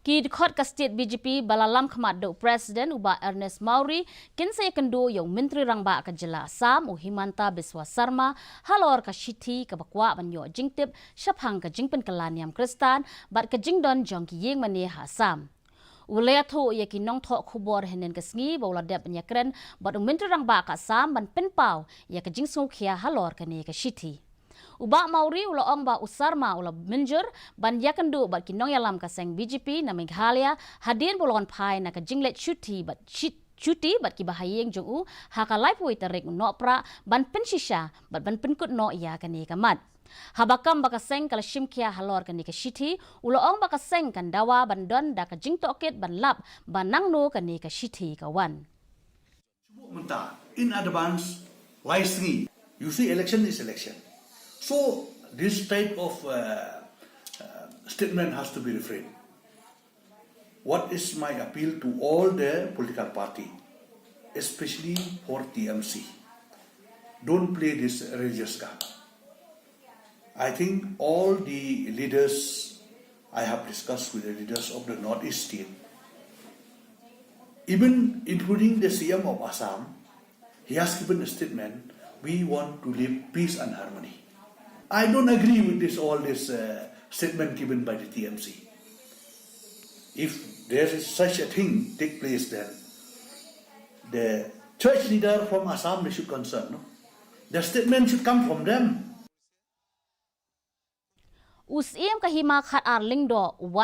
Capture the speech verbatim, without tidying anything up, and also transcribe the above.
Ki dkhot ka State B J P ba la lam khmat da u President u Bah Ernest Mawrie kin sa ïakynduh ïa u Myntri Rangbah ka jylla Assam u Himanta Biswa Sarma halor ka shithi kaba kwah ban ïoh jingtip shaphang ka jingpynkylla niam Khristan bad ka jingdon jong ki ïing mane ha Assam. U la ïathuh ïa ki nongthoh khubor hynnin ka sngi ba u la dep ban ïakren bad u Myntri Rangbah ka Assam ban pynpaw ïa ka jingsngewkhia halor kane ka shithi. U Bah Mawrie u la ong ba u Sarma u la mynjur ban ïakynduh bad ki nongïalam ka seng B J P na Meghalaya hadien ba u la wan phai na ka jingleit shuti bad shit shuti bad ki bahaïing jong u ha ka laiphew tarik u Nohprah ban pynshisha bad ban pynkut noh ïa kane ka mat. Haba kam ba ka seng ka la shimkhia halor kane ka shithi, u la ong ba ka seng kan dawa ban don da ka jingtohkit ban lap ba nangno kane ka shithi ka wan. Mynta, in advance, lai sngi. You see, election is election. So, this type of uh, uh, statement has to be refrained. What is my appeal to all the political party, especially for T M C? Don't play this religious card. I think all the leaders I have discussed with the leaders of the Northeast state, even including the C M of Assam, he has given a statement, "We want to live peace and harmony." I don't agree with this all this uh, statement given by the T M C. If there is such a thing take place, then the church leader from Assam they should concern. No? The statement should come from them. U Syiem ka Hima Khatar Lyngdoh u wan